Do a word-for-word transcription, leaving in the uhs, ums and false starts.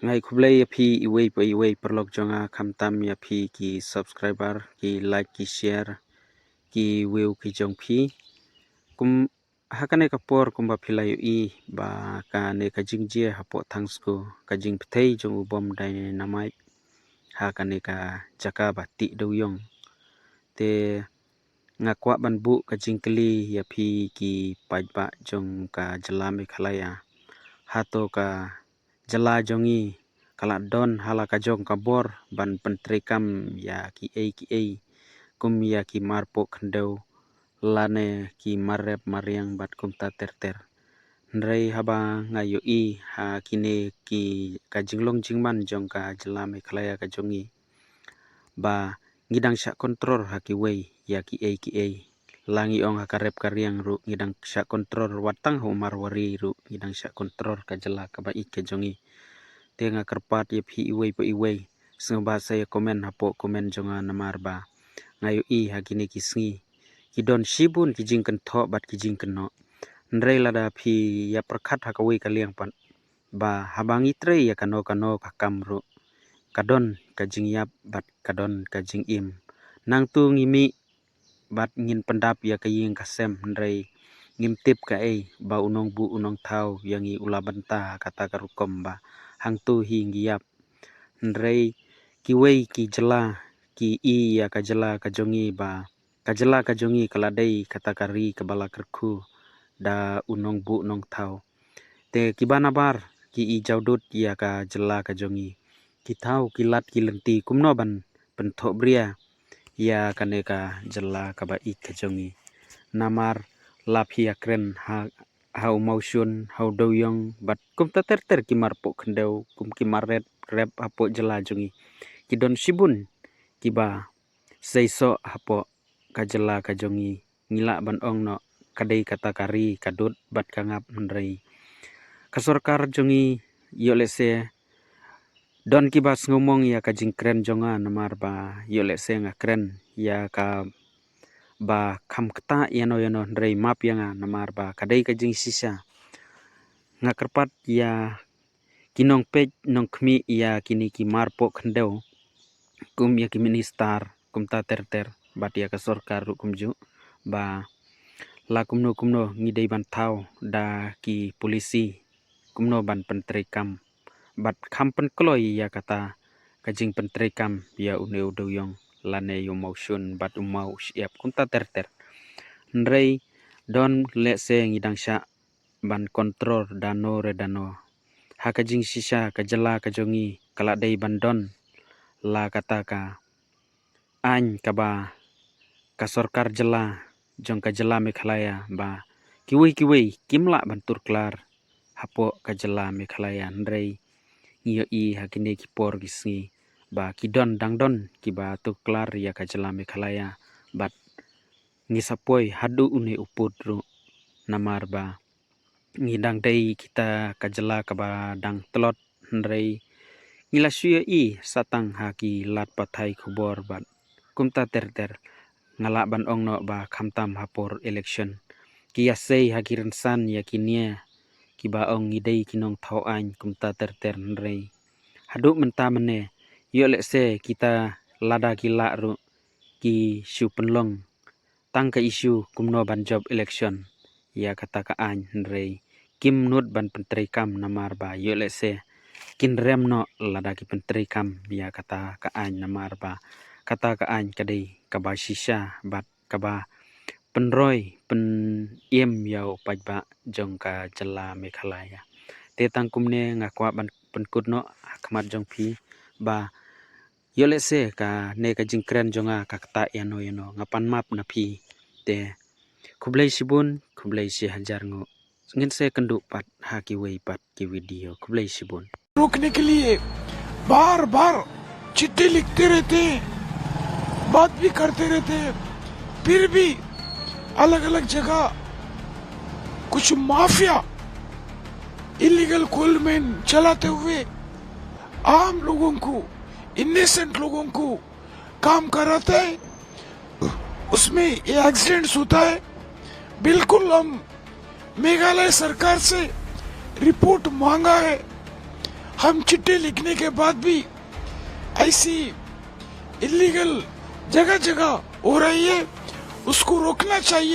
Nga ai khublei ïa phi iwei pa iwei paralok jong nga, khamtam ïa phi ki subscriber, ki like, ki share, ki view ki jong phi. Kum ha kane ka por kumba phi la ïohi ba kane ka jingjia hapoh Thangsku, ka jingpyrthei jong u bom dynamite ha kane ka jaka ba tih dewiong. Te nga kwah ban buh ka jingkylli ïa phi ki paidbah jong ka jylla Meghalaya. Hato ka jylla jong ngi ka la don ha la ka jong ka bor ban pyntreikam ïa kiei kiei kum ïa ki mar poh khyndew lane ki mar rep mar riang bad kumta ter ter. Hynrei haba nga ïohi ha kine ki ka jinglong jingman jong ka jylla Meghalaya ka jong ngi ba ngi dang shah kontrol ha kiwei ïa kiei kiei. La ngi ong ha ka rep ka riang ruh ngi dang shah kontrol, wat tang ha u Marwari ruh ngi dang shah kontrol ka jylla kaba ïeit ka jong ngi. Te nga kyrpad ïa phi iwei pa iwei, sngewbha sa ïa comment hapoh comment jong nga namar ba nga ïohi ha kine ki sngi ki don shibun ki jingkynthoh bad ki jingkynnoh. Hynrei lada phi ïa pyrkhat ha kawei ka liang pat ba haba ngi trei ïa kano kano ka kam ruh ka don ka jingïap bad ka don ka jingim. Nangtu ngi mih bad ngin pyndap ïa ka ïing ka sem, hynrei ngim tip kaei ba u nongbuh u nongthaw ïa ngi u la bynta ha kata ka rukom ba hangtu hi ngi ïap. Hynrei kiwei ki jylla ki i ïa ka jylla ka jong ngi ba ka jylla ka jong ngi ka la dei kata ka ri kaba la kyrkhu da u nongbuh nongthaw. Te kiba nabar ki i jawdut ïa ka jylla ka jong ngi, ki thaw ki lad ki lynti kumno ban pynthohbria ïa kane ka jylla kaba ïeit ka jong ngi. Namar la phi ïa kren ha ha u Mawshun, ha u Dewiong bad kumta ter ter ki mar poh khyndew kum ki mar rep rep hapoh jylla jong ngi. Ki don shibun kiba seisoh hapoh ka jylla ka jong ngi. Ngi lah ban ong noh ka dei kata ka ri ka dud bad ka ngap, hynrei ka sorkar jong ngi ïoh lehse don kiba sngewmong ïa ka jingkren jong nga namar ba ïoh lehse nga kren ïa ka ba kham ktah ïano ïano, hynrei map ïa nga namar ba ka dei ka jingshisha. Nga kyrpad ïa ki nongpeit nongkhmih ïa kine ki mar poh khyndew kum ïa ki minister kumta ter ter bad ïa ka sorkar ruh kumjuh ba la kumno kumno ngi dei ban thaw da ki polisi kumno ban pyntreikam bad kham pynkloi ïa kata ka jingpyntreikam ïa une u Dewiong lane ïa u Mawshun bad u Mawsyiap kumta ter ter. Hynrei don lehse ngi dang shah ban kontrol dano re dano. Ha ka jingshisha ka jylla ka jong ngi ka la dei ban don la kata ka aiñ kaba ka sorkar jylla jong ka jylla Meghalaya ba kiwei kiwei kim lah ban tur klar hapoh ka jylla Meghalaya, hynrei ngi ïohi ha kine ki por ki sngi ba ki don dang don kiba tur klar ïa ka jylla Meghalaya bad ngi sa poi haduh une u pud ruh namar ba ngi dang dei kita ka jylla kaba dang tlot, hynrei ngi la shu ïohi satang ha ki lad pathai khubor bad kumta ter ter. Nga lah ban ong noh ba khamtam ha por election ki ïasei ha ki rynsan ïa ki nia kiba ong ngi dei ki nongthaw aiñ kumta ter ter, hynrei haduh mynta mynne ïoh lehse kita lada ki lah ruh ki shu pynlong tang ka issue kumno ban jop election ïa kata ka aiñ, hynrei kim nud ban pyntreikam namar ba ïoh lehse kin rem noh lada ki pyntreikam ïa kata ka aiñ namar ba kata ka aiñ ka dei kaba shisha bad kaba pynroi pynim ïa u paidbah jong ka jylla Meghalaya. Te tang kumne nga kwah ban pynkut noh ha khmat jong phi ba ïoh lehse kane ka jingkren jong nga ka ktah ïano ïano, nga pan map na phi. Te khublei shibun, khublei shi hajar nguh. Ngin sa ïakynduh pat ha kiwei pat ki video. Khublei shibun. रोकने के लिए बार बार चिट्ठी लिखते रहते हैं, बात भी करते रहते हैं, फिर भी अलग अलग जगह कुछ माफिया इलीगल कोल माइन चलाते हुए आम लोगों को, इनोसेंट लोगों को काम कराता है, उसमें ये एक्सीडेंट्स होता है। बिल्कुल हम मेघालय सरकार से रिपोर्ट मांगा है, हम चिट्ठी लिखने के बाद भी ऐसी इलीगल जगह जगह हो रही है, उसको रोकना चाहिए।